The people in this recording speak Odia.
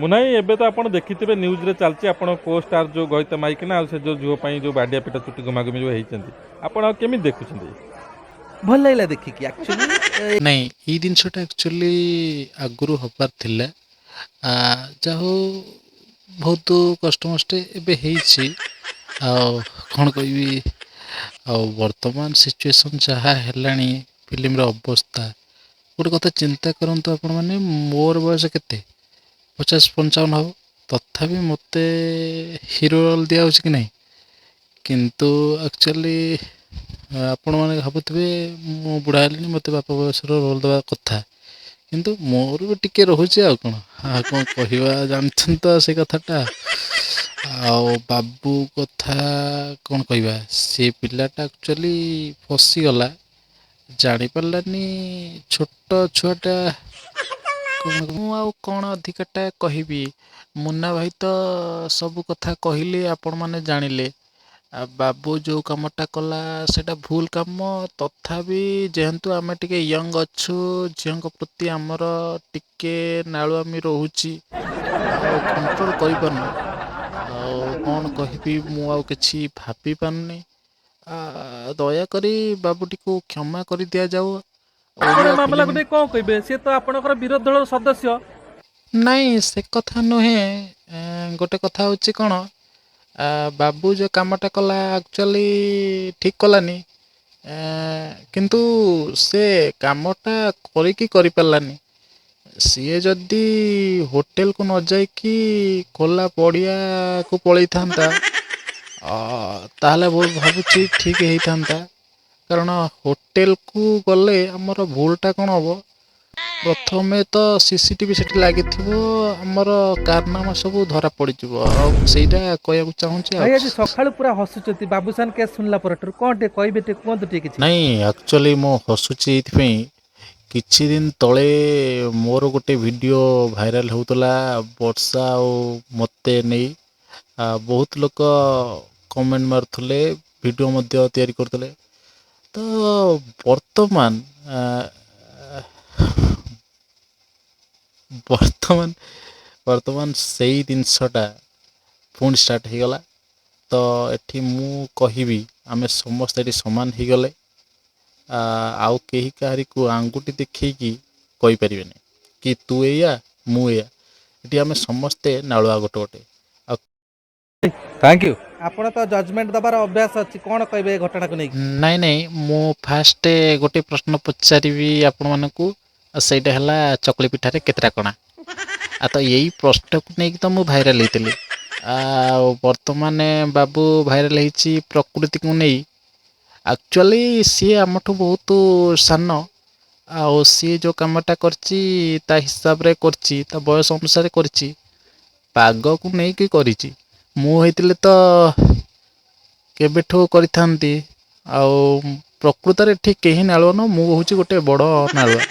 ମୁନା ଭାଇ, ଏବେ ତ ଆପଣ ଦେଖିଥିବେ ନ୍ୟୁଜ୍ରେ ଚାଲିଛି, ଆପଣ କୋ ଷ୍ଟାର ଯେଉଁ ଘଇତା ମାଇକିନା ଆଉ ସେ ଯେଉଁ ଝିଅ ପାଇଁ ଯେଉଁ ବାଡ଼ିଆ ପିଟା ଚୁଟି ଗୁମାଗୁମି ଯେଉଁ ହେଇଛନ୍ତି, ଆପଣ ଆଉ କେମିତି ଦେଖୁଛନ୍ତି? ଭଲ ଲାଗିଲା ଦେଖିକି ଆକ୍ଚୁଆଲି। ନାଇଁ, ଏଇ ଜିନିଷଟା ଆକ୍ଚୁଆଲି ଆଗରୁ ହେବାର ଥିଲା। ଯାହା ହଉ, ବହୁତ କଷ୍ଟମଷ୍ଟେ ଏବେ ହେଇଛି। ଆଉ କ'ଣ କହିବି, ଆଉ ବର୍ତ୍ତମାନ ସିଚୁଏସନ୍ ଯାହା ହେଲାଣି, ଫିଲ୍ମର ଅବସ୍ଥା, ଗୋଟେ କଥା ଚିନ୍ତା କରନ୍ତୁ ଆପଣମାନେ, ମୋର ବୟସ କେତେ, 50-55 ହେବ, ତଥାପି ମୋତେ ହିରୋ ରୋଲ୍ ଦିଆହେଉଛି କି ନାହିଁ। କିନ୍ତୁ ଆକ୍ଚୁଆଲି ଆପଣମାନେ ଭାବୁଥିବେ ମୁଁ ବୁଢ଼ା ହେଲିଣି, ମୋତେ ବାପା ବୟସର ରୋଲ୍ ଦେବା କଥା, କିନ୍ତୁ ମୋର ବି ଟିକେ ରହୁଛି। ଆଉ କ'ଣ, ଆଉ କ'ଣ କହିବା, ଜାଣିଛନ୍ତି ତ ସେ କଥାଟା। ଆଉ ବାବୁ କଥା କ'ଣ କହିବା, ସେ ପିଲାଟା ଆକ୍ଚୁଆଲି ଫସିଗଲା, ଜାଣିପାରିଲାନି, ଛୋଟ ଛୁଆଟା। ମୁଁ ଆଉ କ'ଣ ଅଧିକାଟା କହିବି, ମୁନ୍ନା ଭାଇ ତ ସବୁ କଥା କହିଲେ, ଆପଣମାନେ ଜାଣିଲେ। ଆଉ ବାବୁ ଯେଉଁ କାମଟା କଲା ସେଇଟା ଭୁଲ କାମ। ତଥାପି ଯେହେତୁ ଆମେ ଟିକେ ୟଙ୍ଗ ଅଛୁ, ଝିଅଙ୍କ ପ୍ରତି ଆମର ଟିକେ ନାଳୁଆମି ରହୁଛି ଆଉ କଣ୍ଟ୍ରୋଲ କରିପାରୁନୁ। ଆଉ କ'ଣ କହିବି, ମୁଁ ଆଉ କିଛି ଭାବି ପାରୁନି। ଦୟାକରି ବାବୁଟିକୁ କ୍ଷମା କରି ଦିଆଯାଉ। ଆପଣ ଓଡ଼ିଆ ମାମଲାକୁ ଫିଲ୍ମ ନେଇ କ'ଣ କହିବେ? ସିଏ ତ ଆପଣଙ୍କର ବିରୋଧୀ ଦଳର ସଦସ୍ୟ। ନାଇଁ, ସେ କଥା ନୁହେଁ। ଗୋଟେ କଥା ହେଉଛି କ'ଣ, ବାବୁ ଯେଉଁ କାମଟା କଲା ଆକ୍ଚୁଆଲି ଠିକ୍ କଲାନି, କିନ୍ତୁ ସେ କାମଟା କରିକି କରିପାରିଲାନି। ସିଏ ଯଦି ହୋଟେଲକୁ ନ ଯାଇକି ଖୋଲା ପଡ଼ିଆକୁ ପଳେଇଥାନ୍ତା, ତାହେଲେ ଭାବୁଛି ଠିକ୍ ହେଇଥାନ୍ତା। କାରଣ ହୋଟେଲକୁ ଗଲେ ଆମର ଭୁଲଟା କ'ଣ ହେବ? ପ୍ରଥମେ ତ ସିସିଟିଭି ସେଠି ଲାଗିଥିବ, ଆମର କାରନାମା ସବୁ ଧରା ପଡ଼ିଯିବ। ଆଉ ସେଇଟା କହିବାକୁ ଚାହୁଁଛି। ଆଉ ଭାଇ, ଆଜି ସକାଳୁ ପୁରା ହସୁଛନ୍ତି ବାବୁସାନ କେସ୍ ଶୁଣିଲା ପରଠାରୁ, କ'ଣ ଟିକେ କହିବେ? ଟିକେ କୁହନ୍ତୁ ଟିକେ କିଛି। ନାଇଁ, ଆକ୍ଚୁଆଲି ମୁଁ ହସୁଛି ଏଇଥିପାଇଁ, କିଛି ଦିନ ତଳେ ମୋର ଗୋଟେ ଭିଡ଼ିଓ ଭାଇରାଲ୍ ହେଉଥିଲା ବର୍ଷା ଆଉ ମୋତେ ନେଇ। ବହୁତ ଲୋକ କମେଣ୍ଟ ମାରୁଥିଲେ, ଭିଡ଼ିଓ ମଧ୍ୟ ତିଆରି କରୁଥିଲେ। ତ ବର୍ତ୍ତମାନ ବର୍ତ୍ତମାନ ସେଇ ଜିନିଷଟା ପୁଣି ଷ୍ଟାର୍ଟ ହେଇଗଲା। ତ ଏଠି ମୁଁ କହିବି, ଆମେ ସମସ୍ତେ ଏଠି ସମାନ ହେଇଗଲେ। ଆଉ କେହି କାହାରିକୁ ଆଙ୍ଗୁଠି ଦେଖେଇକି କହିପାରିବେନି କି ତୁ ଏଇଆ, ମୁଁ ଏଇଆ। ଏଠି ଆମେ ସମସ୍ତେ ନାଳୁଆ ଗୋଟେ ଗୋଟେ। ଆଉ thank you. ଆପଣ ତ ଜଜମେଣ୍ଟ ଦେବାର ଅଭ୍ୟାସ ଅଛି, କ'ଣ କହିବେ ଏ ଘଟଣାକୁ ନେଇକି? ନାଇଁ, ମୁଁ ଫାଷ୍ଟ ଗୋଟେ ପ୍ରଶ୍ନ ପଚାରିବି ଆପଣମାନଙ୍କୁ, ଆଉ ସେଇଟା ହେଲା ଚକୁଳି ପିଠାରେ କେତେଟା କଣା? ଆଉ ତ ଏଇ ପ୍ରଶ୍ନକୁ ନେଇକି ତ ମୁଁ ଭାଇରାଲ ହେଇଥିଲି। ଆଉ ବର୍ତ୍ତମାନ ବାବୁ ଭାଇରାଲ ହେଇଛି ପ୍ରକୃତିକୁ ନେଇ। ଆକ୍ଚୁଆଲି ସିଏ ଆମଠୁ ବହୁତ ସାନ, ଆଉ ସିଏ ଯେଉଁ କାମଟା କରିଛି ତା ହିସାବରେ କରିଛି, ତା ବୟସ ଅନୁସାରେ କରିଛି, ପାଗକୁ ନେଇକି କରିଛି। ମୁଁ ହେଇଥିଲେ ତ କେବେଠୁ କରିଥାନ୍ତି। ଆଉ ପ୍ରକୃତରେ ଏଠି କେହି ନାଳୁଆ ନୁହଁ, ମୁଁ ହେଉଛି ଗୋଟେ ବଡ଼ ନାଳୁଆ।